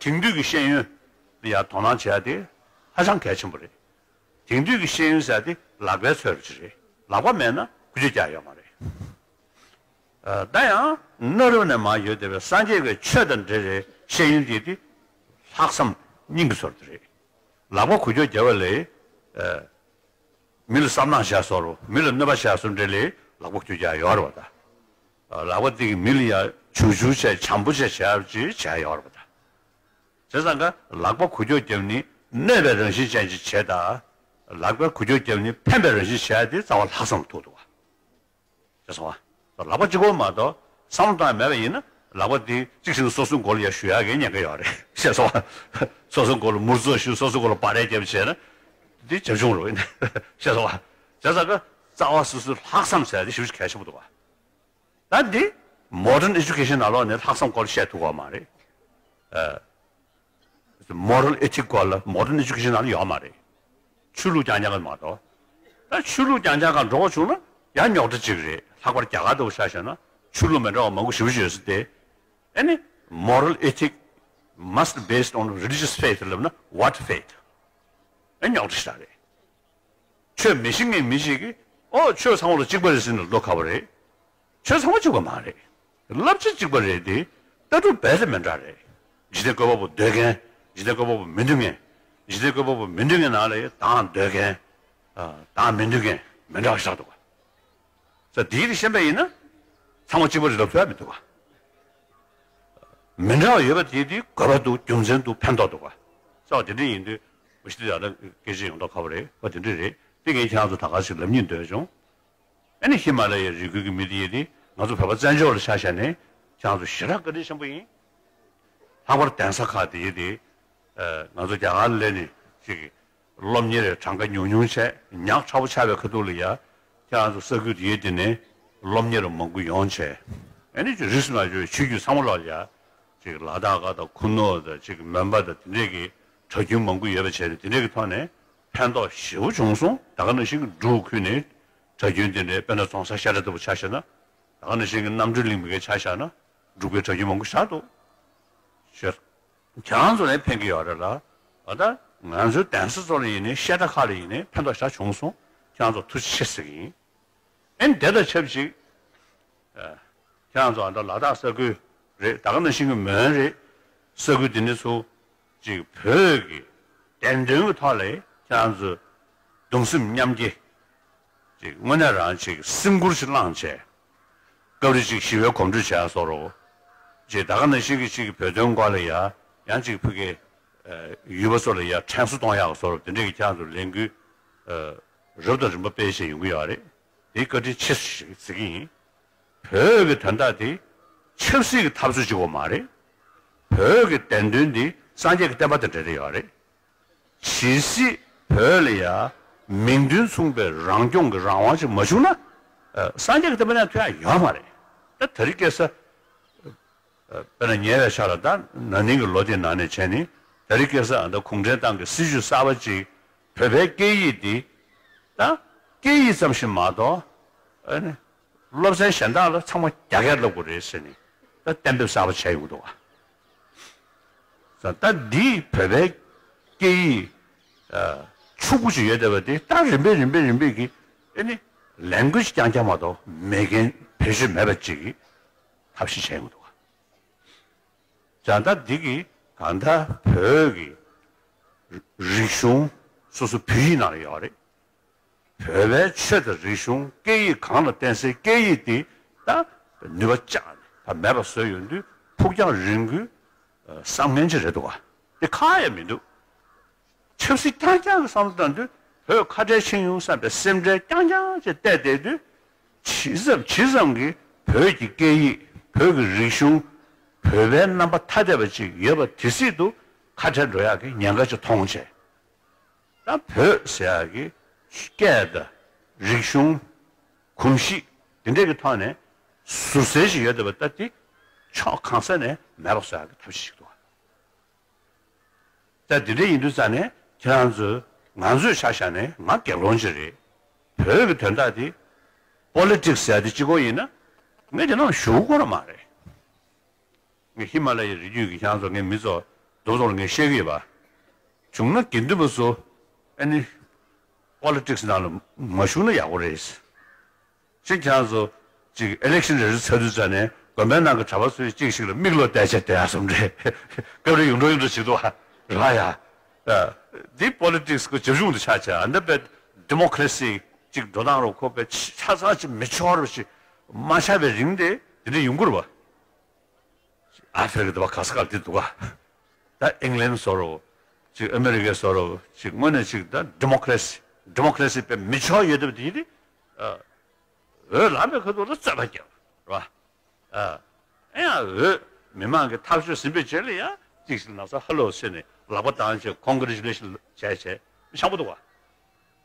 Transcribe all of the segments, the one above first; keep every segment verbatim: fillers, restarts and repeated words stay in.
དེང་དུས་ཀྱི་ཤེས་ཡོན་ལ་ཡང་དོ་སྣང་བྱེད་ཡ་དེ་ཧ་ཅང་གལ་ཆེན་པོ་རེད། དེང་དུས་ཀྱི་ཤེས་ཡོན་ཟེར་ཡ་དེ་ལག་པའི་ཚོད་རེ་ཅིག་རེད། ལག་པ་མེད་ན་ཁུ་བྱུག་རྒྱག་ཡ་ཡོད་མ་རེད། ཨ། ད་ཡང་གནའ་རབས་ནས་མར་ཡོད་བསྡད་པའི་སངས་རྒྱས་ཀྱི་ཆོས་དང་འབྲེལ་བའི་ཤེས་ཡོན་དེ་དེ་ལྷག་བསམ་སྙིང་གི་ཚོར་དེ་རེད། ལག་པ་ཁུ་བྱུག་རྒྱབ་པ་ལས། ཨ། མི་ལ་བསམ་ནག་བྱས་སོ་རུ་མི་ལ་གནོད་པ་བྱས་སོ་འདྲ་ལས་ལག་པ་ཁུ་བྱུག་རྒྱག་ཡོད་རེད་པ་ད། ཨ། ལག་པ་དེ་གིས་མི་ལ་ཡ་བྱུག་བྱུག་བྱས་བྱམས་པོ་བྱས་བྱས་ཅིག་བྱས་ཡོད་རེད་པ་ད། བྱས་ཙང་ཀ་ལག་པ་ཁུ་བྱུག་རྒྱབ་ནི་གནོད་པའི་རང་བཞིན་ཅན་ཅིག་བྱས་ད། ལག་པ་ཁུ་བྱུག་རྒྱབ་ནི་ཕན་པའི་རང་བཞིན་བྱས་ཏེ་རྩ་བ་ལྷག་བསམ་ཐུག་འདུག་བ། ཤེས་སོང་བ། ལག་པ་གཅིག་པོ་མ་གཏོགས་བསམ་བློ་བཏང་ཡ་མེད་པ་ཡིན་ན་ལག་པ་འདི་གཅིག་བྱས་ན་སོ་སོའི་མགོ་ལ་ཡར་གཞུ་ཡག་གི་ཉེན་ཁ་ཡོད་རེད། ཤེས་སོང་བ། སོ་སོའི་མགོ་ལ་མུར་ཙོག་གཞུ། སོ་སོའི་མགོ་ལ་སྦ་རས་བརྒྱབ་བྱས་ན་འདི་བྱབ་ཆུང་རུ། ཤེས་སོང་བ། བྱས་ཙང་ཀ་རྩ་བ་སོ་སོའི་ལྷག་བསམ་ཟེར་ཡ་འདི་ཞེ་པོ་ཅིག་གལ་ཆེན་པོ་འདུག་བ། ད་འདི་modern education ནང་ལོགས་ནས་ལྷག་བསམ་སྐོར་བཤད་ཐུབ་ཀྱི་ཡོད་མ་རེད། ཨ། moral ethic སྐོར་ལ་modern education ནང་ལ་ཡོད་མ་རེད། ཆོས་ལུགས་རྐྱང་རྐྱང་མ་གཏོགས། ད་ཆོས་ལུགས་རྐྱང་རྐྱང་སྒང་འགྲོ་བ་བྱུང་ན་ཡང་རྙོག་དྲ་གཅིག་རེད། ལྷག་པར་རྒྱ་གར་ལྟ་བུ་ཆ་བཞག་ན་ཆོས་ལུགས་མི་འདྲ་བ་མང་པོ་ཞེ་པོ་ཅིག་ཡོད་ས་དེ། ཨ་ནི་moral ethic must based on religious faith ལབ་ན་what faith? ཨ། རྙོག་དྲ་ཞིག་རེད། ཆོས་མི་ཤེས་མཁན་མི་ཞིག་གིས་ཨོ་ཆོས་ཚང་མ་ལ་གཅིག་པ་རེད་ཟེར་ན་ལོ་ཁ་བ་རེད། ཆོས་ཚང་མ་གཅིག་པ་མ་རེད། བསླབ་བྱ་གཅིག་པ་རེད་དེ། ལྟ་གྲུབ་རྦད་དེ་མི་འདྲ་རེད། འཇིག་རྟེན་བཀོད་པ་པོ་འདོད་མཁན། འཇིག་རྟེན་བཀོད་པ་པོ་མི་འདོད་མཁན། འཇིག་རྟེན་བཀོད་པ་པོ་མི་འདོད་མཁན་ནང་ལ་ཡང་དང་འདོད་མཁན། ཨ། དང་མི་འདོད་མཁན་མི་འདྲ་བ་ཞིག་འདུག་ག། ས་དེའི་རིགས་ཤེས་པ་ཡིན་ན། ཚང་མ་གཅིག་པ་རེད་ལབ་ཐུབ་ཡ་མི་འདུག་ག། མི་འདྲ་བ་ཡོད་པ་དེ་དེ་དགོས་པ་འདུག་རྒྱུ་མཚན་འདུག་ཕན་ཐོགས་འདུག་ག། ས་དེ་འདྲ་ཡིན་དུས་མ་གཞི་དེ་ཡང་ན་སྐད་ཆ་ཡོང་མདོག་ཁ་པོ་རེད་པ། དེ་འདྲ་རེད། དེ་ངས་ཁྱེད་རང་ཚོ་ད་ག་ཞིག་ལབ་སྙིང་འདོད་བྱུང་། ཨ་ནི་ཧི་མ་ལ་ཡའི་རི་རྒྱུད་ཀྱི་མི་དེ་ཡིན་དེ་ང་ཚོ་བོད་པ་བཙན་བྱོལ་ལ་ཆ་བཞག་ནས་ཁྱེད་རང་ཚོ་ཞེ་དྲག་བཀའ་དྲིན་ཆེན་པོ་ཡིན། ལྷག་པར་གདན་ས་ཁག་དེ་ཡིན་དེ། ཨ། ང་ཚོ་རྒྱ་གར་ལ་སླེབས་ནས་ཅིག་སློབ་གཉེར་གྲངས་ཀ་ཉུང་ཉུང་བྱས། ཉག་ཕྲ་པོ་ཆགས་པའི་ཁ་ཐུག་ལ་ཡ། ཁྱེད་རང་ཚོ་ས་ཁུལ་དེའི་དེ་ནས་སློབ་གཉེར་མང་པོ་ཡོང་བྱས། ཨ་ནི་ཅིག་རིས་སུ་མ་ཆད་པའི་ཆོས་བརྒྱུད་ཚང་མ་ལོག་ལ་ཡ། ཅིག་ལ་དྭགས་ཀ་དང་ཁུ་ནུ་དང་ཅིག་མོན་པ་དང་དེ་འདྲས་ཀྱི་གྲྭ་རྒྱུན་མང་པོ་ཡོད་པ་བྱས་ནས་དེ་འདྲས་ཀྱི་ཐོག་ནས་ཕན་ཐོགས་ཞེ་པོ་བྱུང་སོང་། ད་ག་ནང་བཞིན་གྱི་འབྲུག་ཁུལ་ནས་གྲྭ་རྒྱུན་དེ་འདྲས་དཔེར་ན་རྫོང་སར་བཤད་གྲྭ་ལྟ་བུ་ཆ་བཞག་ན། ད་ག་ནང་བཞིན་གྱི་རྣམ་གྲོལ་གླིང་མི་སྒེར་ཆ་བཞག་ན་འབྲུག་པའི་གྲྭ་རྒྱུན་མང་པོ་བཞག་འདུག་ཤེས། ཁྱེད་རང་ཚོ་ལ་ཕན་གྱི་ཡོད་རེད་ལ། ཨ། ད་ང་ཚོའི་གདན་ས་ཚོ་ལ་ཡིན་ནའི་བཤད་གྲྭ་ཁག་ལ་ཡིན་ནའི་ཕན་ཐོགས་ཞེ་དྲག་བྱུང་སོང་། ཁྱེད་རང་ཚོ་ཐུགས་རྗེ་ཆེ་ཟེར་གྱི་ཡིན། ཨ་ནི་དེ་དང་ཆབས་ཅིག་ཨ། ཁྱེད་རང་ཚོ་ཨ་ད་ལ་དྭགས་ས་ཁུལ་རེད། ད་ག་ནང་བཞིན་གྱི་མོན་རེད། ས་ཁུལ་དེ་འདྲ་ཚོ་ཅིག་བོད་ཀྱི་བདེན་དོན་གྱི་ཐོག་ལ་ཁྱེད་རང་ཚོ་གདུང་སེམས་མཉམ་སྐྱེད། ཅིག་དངོས་གནས་རང་ཅིག་སེམས་ཁུར་ཅིག་བླངས་བྱས། སྐབས་རེ་ཅིག་ཞི་བའི་གོམ་བགྲོད་བྱས་སོ་རོ། ཅིག་ད་ག་ནང་བཞིན་གྱི་ཅིག་བོད་དོན་སྐོར་ལ་ཡ། ཡང་ཅིག་ཕ་གིའི་ཡུལ་པ་ཚོ་ལ་ཡ་དྲན་གསོ་གཏོང་ཡག་སོ་རོ། དེ་འདྲས་ཀྱི་ཁྱེད་རང་ཚོ་ལས་འགུལ་རབ་དང་རིམ་པ་སྤེལ་བྱས་ཡོང་གི་ཡོད་རེད། དེ་བཀའ་དྲིན་ཆེ་ཞེས་ཟེར་གྱི་ཡིན། བོད་ཀྱི་དོན་དག་དེ་ཆབ་སྲིད་ཀྱི་འཐབ་རྩོད་ཅིག་པོ་མ་རེད། བོད་ཀྱི་བདེན་དོན་དེ་སངས་རྒྱས་ཀྱི་བསྟན་པ་དང་འབྲེལ་བསྡད་ཡོད་རེད། ཇི་སྲིད་བོད་ལ་ཡ་མིང་དོན་མཚུངས་པའི་རང་སྐྱོང་གི་རང་དབང་ཅིག་མ་བྱུང་ན། ཨ། སངས་རྒྱས་ཀྱི་བསྟན་པ་ནང་ཐོན་ཡ་ཡོད་མ་རེད། ད་དེ་རིང་ཁ་སང་། ཨ། དཔེར་ན་ཉེ་བའི་ཆར་ལ་ད་ན་ནིང་གི་ལོ་དེའི་ནང་ནས་བྱས་ནས་དེ་རིང་ཁ་སང་ད་གུང་ཁྲན་ཏང་གི་སྲིད་བྱུས་གསར་པ་ཅིག་བོད་པའི་སྐད་ཡིག་འདི་ད་སྐད་ཡིག་ཙམ་ཞིག་མ་གཏོགས། ཨ་ནི་སློབ་ཚན་གཞན་དག་ལ་ཚང་མ་རྒྱ་སྐད་བསླབ་དགོས་རེད་ཟེར་ནས་ད་གཏན་འབེབས་གསར་པ་བྱས་ཡོང་གི་འདུག་ག། ད་འདི་བོད་པའི་སྐད་ཡིག་ཨ། ཕྱུག་པོ་ཞིག་ཡོད་བསྡད་པ་དེ་ད་རིམ་པས་རིམ་པས་རིམ་པས་ཀྱིས་ཨ་ནི་language རྐྱང་རྐྱང་མ་གཏོགས་མེད་མཁན། བེད་སྤྱོད་མེད་པ་ཅིག་གི་ཐབས་ཤེས་བྱས་ཡོང་གི་འདུག་ག། བྱས་ཙང་འདི་གིས་གང་ལྟར་བོད་ཀྱི་རིག་གཞུང་སོ་སོ་བོད་ཡིག་ནང་ལ་ཡོད་རེད། བོད་པའི་ཆོས་དང་རིག་གཞུང་སྐད་ཡིག་གང་ལ་བརྟེན་སའི་སྐད་ཡིག་དེ་ད་ནུས་པ་བཅག་ནས་ད་མེད་པ་བཟོས་ཡོང་དུས་ཕུགས་རྒྱང་རིང་པོའི་བསམ་ངན་ཅིག་རེད་འདུག་ག། དེ་ཁག་ཡང་མི་འདུག། ཆབ་སྲིད་རྐྱང་རྐྱང་གི་བསམ་བློ་བཏང་དུས་བོད་ཁ་བྲལ་ཕྱིན་ཡོང་བསམ་པའི་སེམས་ཁྲལ་རྐྱང་རྐྱང་ཅིག་བལྟས་བསྡད་དུས། ཇི་ཙམ་ཇི་ཙམ་གྱིས་བོད་ཀྱི་སྐད་ཡིག་བོད་ཀྱི་རིག་གཞུང་བོད་པའི་རྣམ་པ་ཐ་དད་པ་ཅིག་ཡོད་པ་དེ་སྲིད་དུ་ཁ་བྲལ་འགྲོ་ཡག་གི་ཉེན་ཁ་ཅིག་མཐོང་བྱས། ད་བོད་ཟེར་ཡག་གི་སྐད་དང་རིག་གཞུང་། གོམས་གཤིས་དེ་འདྲས་ཀྱི་ཐོག་ནས་ཟུར་ཟའི་ཞིག་ཡོད་བསྡད་པ་ད་དེ་ཕྱོགས་གང་ས་ནས་མེད་པ་བཟོ་ཡག་གི་ཐབས་ཤེས་ཤིག་འདུག། ད་དེ་འདྲ་ཡིན་དུས་ཙང་ནས་ཁྱེད་རང་ཚོས་ང་ཚོས་ཆ་བཞག་ནས་ང་སྒེར་ལོང་ཅིག་རེད། བོད་ཀྱི་དོན་དག་དེ་པོ་ལི་ཊིག་སི་ཟེར་ཡ་དེ་གཅིག་པོ་ཡིན་ན་ངས་དེ་ནང་ཞུགས་དགོས་ར་མ་རེད། ངས་ཧི་མ་ལ་ཡའི་རི་རྒྱུད་ཀྱི་ཁྱེད་རང་ཚོ་ངས་མི་ཚོ་ རྡོ་རྡོ་ལ་ངས་བཤད་ཀྱི་ཡོད་པ། བྱུང་ན་དགེ་འདུན་པ་ཚོ་ཨ་ནི་པོ་ལི་ཊིག་སི་ནང་ལ་མ་ཞུགས་ན་ཡག་པོ་རེད། ཅིག་ཁྱེད་རང་ཚོ་ཅིག་ཨི་ལེག་ཤན་རེ་རེ་ཚར་དུས་ཙ་ནས་དགོན་པའི་ནང་གི་གྲྭ་པ་ཚོས་གཅིག་ཞིག་ལ་མིག་ལོག་བལྟས་བྱས་བསྡད་ཡ་བཟོ་འདྲ་རེད། སྐབས་རེ་ཡོང་འགྲོ་ཡོང་འགྲོ་བྱེད་འདུག་ཨ། རེད་པ་ཡ། འདི་པོ་ལི་ཊིག་སི་གི་རྒྱབ་ལྗོངས་དུ་ཆགས་བྱས་ཨ་འདི་པའི་ཌི་མོ་ཀ་རེ་སི་ཅིག་འགྲོ་སྟངས་རུ་ཁོ་པའི་ཆ་ཚང་ཅིག་མི་ཆོག་རུ་ཞིག་མ་ཆགས་པའི་རིང་དེ་དེ་འདྲ་ཡོང་གི་རེད་པ། ཨ་ཧྥེ་རི་ཁ་དེ་པ་ག་ས་ག་ལ་དེ་འདུག་ག་ད་ཨིང་ལན་བཟོ་འདྲ་ཅིག་ཨ་མེ་རི་ཀའི་བཟོ་འདྲ་ཅིག་དངོས་གནས་ཅིག་ད་ཌི་མོ་ཀ་རེ་སི་ཌི་མོ་ཀ་རེ་སི་དཔེ་མི་ཆོག་ཡོད་དེ་དེ་ཡིན་དེ། འོས་ལངས་པའི་ཁ་ཐུག་ལ་རྩོད་པ་རྒྱབ་རེད་པ། ཨ་ཡང་འོས་མི་མང་གི་ཐག་གཅོད་ཟིན་པའི་རྗེས་ལ་ཡང་ཅིག་ཞིག་ན་ཚ་ཧ་ལོ་ཟེར་ནས་ལག་པ་བཏང་བྱས་ཀོང་གི་རེ་ཅུ་ལེ་ཤན་བྱས་བྱས་ཤང་པོ་འདུག་ག་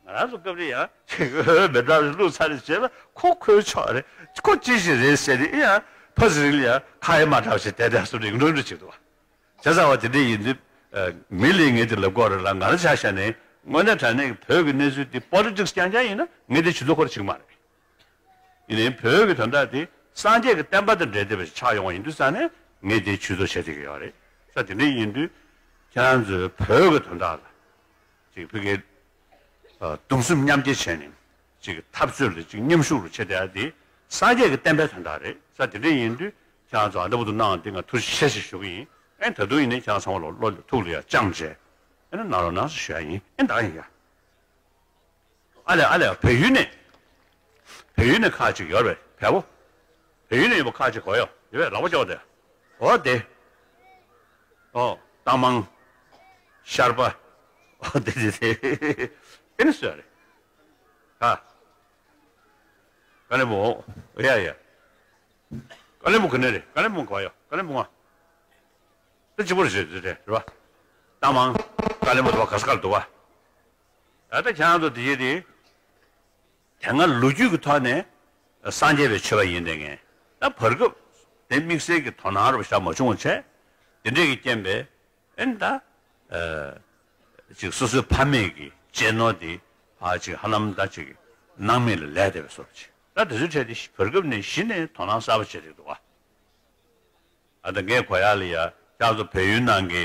ང་རང་ཚོ་སྐབས་རེ་ཡང་ཅིག་འོས་མི་འདྲ་བ་བླུགས་ཚར་རེ་བྱས་ལ་ཁོ་ཁོའི་ཕྱོགས་རེད། ཁོ་ཅི་ཞིག་རེད་ཟེར་ཏེ་ཡང་ཕ་ཟི་རིང་ལ་ཡང་ཁ་ཡ་མ་འདྲ་བ་ཞིག་བསྡད་བསྡད་སོང་རེད། ཡོང་འགྲོ་ཡོང་འགྲོ་བྱེད་འདུག་ག་བྱས་ཙང་བ་དེ་འདྲ་ཡིན་དུས། མི་ལས་ངས་དེ་ལབ་དགོས་རེད་ལ་ང་རང་ཆ་བཞག་ནས་དངོས་གནས་དྲང་གནས་ཀྱི་བོད་ཀྱི་གནས་ཚུལ་དེ་པོ་ལི་ཊིག་སི་རྐྱང་རྐྱང་ཡིན་ན་ངས་དེ་ཇུས་གཏོགས་ཁོ་ར་བྱེད་ཀྱི་མ་རེད། ཡིན་ནའི་བོད་ཀྱི་དོན་དག་དེ་སངས་རྒྱས་ཀྱི་བསྟན་པ་དང་འབྲེལ་བསྡད་པ་ཞིག་ཆགས་ཡོང་བ་ཡིན་དུས་ཙང་ནས་ངས་དེ་ཇུས་གཏོགས་བྱེད་བསྡད་ཀྱི་ཡོད་རེད། ས་དེ་འདྲ་ཡིན་དུས་ཁྱེད་རང་ཚོས་བོད་ཀྱི་དོན་དག་ལ་ཅིག་ཕ་གིའི་གདུང་སེམས་མཉམ་སྐྱེད་བྱས་ནས་ཅིག་འཐབ་རྩོད་ལ་ཅིག་མཉམ་ཞུགས་རུ་བྱེད་བསྡད་ཡ་དེ་སངས་རྒྱས་ཀྱི་བསྟན་པའི་དོན་དག་རེད། ས་དེ་འདྲ་ཡིན་དུས་ཁྱེད་རང་ཚོ་ཨ་འདྲ་པོ་འདུག་གནང་དེ་ང་ཐུགས་རྗེ་ཆེ་ཞེས་ཞུ་གི་ཡིན། ཨེ་ད་དུང་ཡིན་ནའི་ཁྱེད་རང་ཚང་མ་ལ་བློ་ལ་ཐུགས་ལ་ཡ་བཅངས་བྱས་ཨེ་ན་གནང་རོགས་གནང་ཞེས་ཞུ་ཡ་ཡིན། ཨེ་ད་ཡིན་ཡ། ཨ་ལས་ཨ་ལས་བལ་ཡུལ་ནས། བལ་ཡུལ་ནས་ཁག་ཅིག་ཡོད་རེད་བལ་པོ། བལ་ཡུལ་ནས་ཡོད་པ་ཁག་ཅིག་གོ་ཡོད་ཡོད་པས་ལག་པ་ཅོག་དེ། འོ་དེ། ཨོ་རྟ་མང་། ཤར་པ། ཨོ་དེ་དེ་དེ། ཨེ་ནི་སུ་ཡ་རེད། ཧ། ཀ་ལེ་མོ། ཡ་ཡ། ཀ་ལེ་མོ་ག་ནས་རེད། ཀ་ལེ་མོ་ག་ཡོད། ཀ་ལེ་མོ་ང་། དེ་གཅིག་པོ་རེད་ཟེར་རེད་རེད་བ། རྟ་མང་། ཀ་ལེ་མོ་དུ་བ་ག་ས་ག་ལ་འདུག་བ། ད་ལྟ་ཁྱེད་རང་ཚོ་དེ་ཡེ་དེ། དེ་སྔ་ལོ་རྒྱུས་ཀྱི་ཐོག་ནས་སངས་རྒྱས་པའི་ཆོས་པ་ཡིན་དེ་ངས་ད་བར་སྐབས་དེ་དམིགས་བསལ་གྱི་དོ་སྣང་རུ་བཞག་མ་བྱུང་བ་བྱས། དེ་འདྲས་ཀྱི་རྐྱེན་པས་ཨེ་ད་ཅིག་སོ་སོའི་ཕ་མེས་ཀྱི་གཅེས་ནོར་དེ་ཕར་ཅིག་ཧ་ལམ་ད་ཅིག་སྣང་མེད་ལ་ལས་བསྡད་པའི་བཟོ་འདྲ་ཅིག་ད་དེ་ཚོའི་གྲས་དེ་བར་སྐབས་ནས་གཞི་ནས་དོ་སྣང་གསར་པ་བྱེད་རེད་འདུག་བ། ཨ་ད་ངས་གོ་ཡག་ལ་ཡ་ཁྱེད་ཚོ་བལ་ཡུལ་ནང་གི་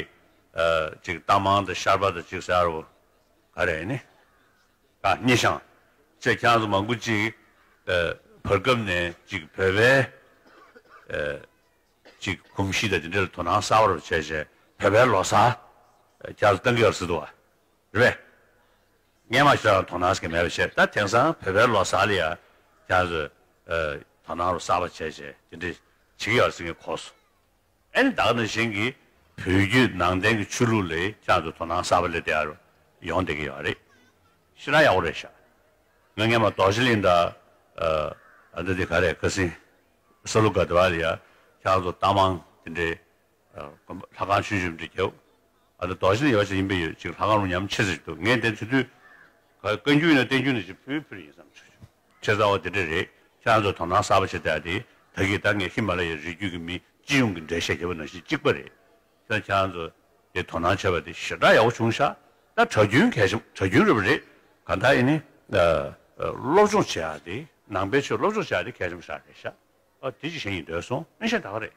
ཅིག་རྟ་མང་དང་ཤར་པ་དང་ཅིག་ཟེར་བ་ག་རེ་ནི། ཨ་སྙེ་ཤང་། ཅེས་ཁྱེད་ཚོ་མང་པོ་ཅིག་བར་སྐབས་ནས་ཅིག་བོད་པའི་ཅིག་གོམས་གཤིས་དང་དེ་འདྲ་ལ་དོ་སྣང་གསར་པ་རུ་བྱས་བྱས་བོད་པའི་ལོ་གསར་ཁྱེད་ཚོ་གཏོང་གི་ཡོད་རེད་ཟེར་འདུག་བ། རེད་པས། ངས་མ་ཤེས་རང་དོ་སྣང་ཟེར་གྱི་མེད་པ་བྱས། ད་དེང་སང་བོད་པའི་ལོ་གསར་ལ་ཡ་ཁྱེད་ཚོས་དོ་སྣང་རུ་གསར་པ་བྱས་བྱས་དེ་འདྲ་བྱེད་ཀྱི་ཡོད་རེད་ཟེར་ངས་གོ་སོང་། ཨ་ནི་ད་ག་ནང་བཞིན་གྱི་བོད་བརྒྱུད་ནང་བསྟན་གྱི་ཆོས་ལུགས་ལ་ཁྱེད་ཚོས་དོ་སྣང་གསར་པ་སླེབས་བསྡད་ཡོང་བསྡད་ཀྱི་ཡོད་རེད། ཞེ་དྲག་ཡག་པོ་རེད་ཤག་ང་སྔོན་མ་རྡོ་རྗེ་གླིང་དང་། ཨ་འདི་དེ་ག་རེ་ཁ་སང་ས་ལུ་དགའ་ལྡན་པ་ལ་ཡ་ཁྱེད་ཚོ་རྟ་མང་དེ་འདྲའི་ལྷ་ཁང་ཆུང་ཆུང་འདྲ་རྒྱབ། ཨ་ད་རྡོ་རྗེ་ལ་ཡོད་ཅིག་ཡིན་པས་ཡོད་ཅིག་ལྷ་ཁང་རུ་ཉམས་ཆེ་ཟེར་འདུག་ངས་དེ་དུས་དུས་ག་བཀའ་འགྱུར་ཡིན་ན་བསྟན་འགྱུར་ནང་བཞིན་ཕུལ་ཕུལ་ཡིན་བསམ་བྱུང་། བྱས་ཙང་བ་དེ་འདྲ་རེད། ཁྱེད་རང་ཚོ་དོ་སྣང་གསར་པ་བྱེད་བསྡད་དེ་ད་གིན་ད་ངས་ཧི་མ་ལ་ཡའི་རི་རྒྱུད་ཀྱི་མི་སྤྱི་ཡོངས་ཀྱི་འགྲེལ་བཤད་བརྒྱབ་པ་ནང་བཞིན་གཅིག་པ་རེད། ཁྱེད་ཁྱེད་རང་ཚོ་དེ་དོ་སྣང་བྱས་པ་དེ་ཞེ་དྲག་ཡག་པོ་བྱུང་ཤག་ད་གྲྭ་རྒྱུན་གལ་ཆེན་གྲྭ་རྒྱུན་རེད་པ་རེད། གང་ལྟར་ཡིན་ནི། སློབ་སྦྱོང་བྱེད་ཡག་དེ་ནང་པའི་ཆོས་སློབ་སྦྱོང་བྱེད་ཡག་དེ་གལ་ཆེན་པོ་ཞེ་དྲག་རེད་ཤག་ཨ་དེ་ཅིག་གཞན་ཡིན་འདོད་སོང་། ཨེ་གཞན་ད་ག་རེད།